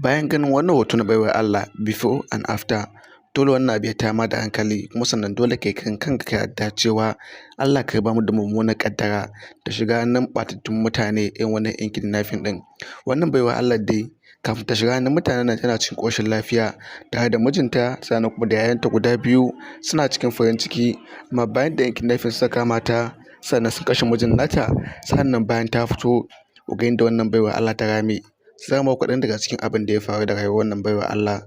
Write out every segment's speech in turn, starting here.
Bayan ganin wannan hoto na baiwar Allah, before and after, dole wannan abu ya tayar ma da hankali, kuma sannan dole kai kan kanka ka yarda cewa Allah ka raba mu da mummunar ƙaddara da shiga hannun ɓatattun mutane irin wannan 'yan kidnapping ɗin. Wannan baiwar Allah dai, kafin ta shiga hannun mutanen nan, tana cikin ƙoshin lafiya tare da mijinta, sannan kuma da 'ya'yanta guda biyu, suna cikin farin ciki. Amma bayan da 'yan kidnapping suka kama ta, sannan sun kashe mijin nata, sannan bayan ta fito, ku ga yadda wannan baiwar Allah ta rame. Za mu kaɗan daga cikin abin da ya faru da rayuwar wannan baiwar Allah,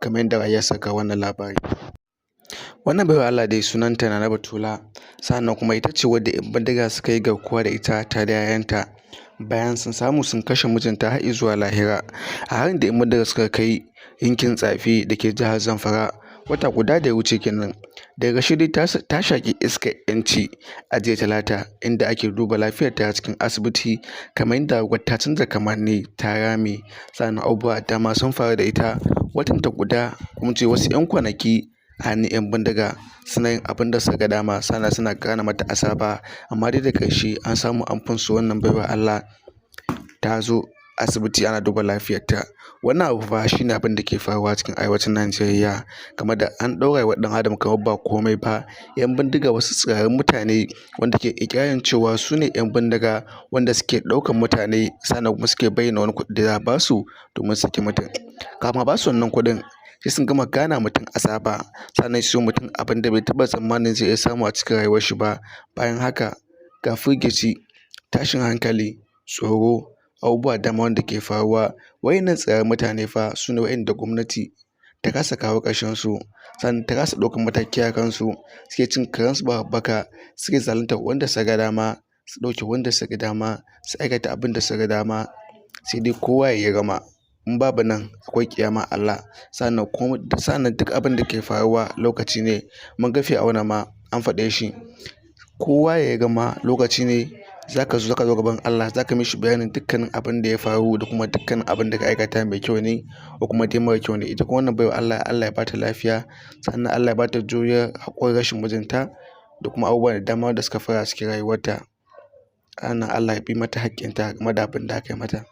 kamar yadda ya saka wannan labari. Wannan baiwar Allah dai sunanta Nana Batula, sannan kuma ita ce wadda 'yan bindiga suka yi garkuwa da ita tare da 'ya'yanta bayan sun samu sun kashe mijinta har zuwa lahira a harin da 'yan bindiga suka kai yankin Tsafe da ke jihar Zamfara wata guda da ya wuce kenan. Daga ƙarshe dai ta shaƙi iskar 'yanci a jiya Talata, inda ake duba lafiyarta a cikin asibiti, kamar yadda ta canza kamanni, ta rame, sannan abubuwa da dama sun faru da ita. Watanta guda, ko ce wasu 'yan kwanaki, a hannun 'yan bindiga, suna yin abin da suka ga dama, sannan suna gana mata azaba. Amma dai da ƙarshe an samu an fanso wannan baiwar Allah, ta zo asibiti ana duba lafiyarta. Wannan abu fa shine abin da ke faruwa cikin arewacin Najeriya, game da an ɗau rayuwar ɗan adam kamar ba komai ba. 'Yan bindiga, wasu tsirarun mutane wanda ke iƙirarin cewa su ne 'yan bindiga, wanda suke ɗaukan mutane, sannan kuma suke bayyana wani kuɗi da za a ba su domin su saki mutum. Kafin a ba su wannan kuɗin, sai sun gama gana mutum azaba, sannan su yi mutum abin da bai taɓa tsammanin zai iya samu a cikin rayuwar shi ba. Bayan haka ga firgici, tashin hankali, tsoro, abubuwa da dama wanda ke faruwa. Waɗannan tsirarun mutane fa su ne waɗanda gwamnati ta kasa kawo ƙarshen su, sannan ta kasa ɗaukan mataki a kansu. Suke cin karensu ba babbaka, suke zaluntar wanda suka ga dama, su ɗauke wanda suka ga dama, su aikata abin da suka ga dama. Sai dai kowa ya gama, in babu nan akwai ƙiyamar Allah. Sannan kuma sannan duk abin da ke faruwa lokaci ne. Mun ga Fir'auna ma an faɗe shi. Kowa ya gama, lokaci ne zaka zo gaban Allah, zaka mishi bayanin dukkanin abin da ya faru da kuma dukkanin abin da ka aikata, mai kyau ne ko kuma dai mara kyau ne. Ita kuma wannan baiwar Allah, Allah ya bata lafiya, sannan Allah ya bata juriyar haƙurin rashin mijinta da kuma abubuwa da dama da suka faru a cikin rayuwarta. Sannan Allah ya bi mata haƙƙinta game da abin da aka yi mata.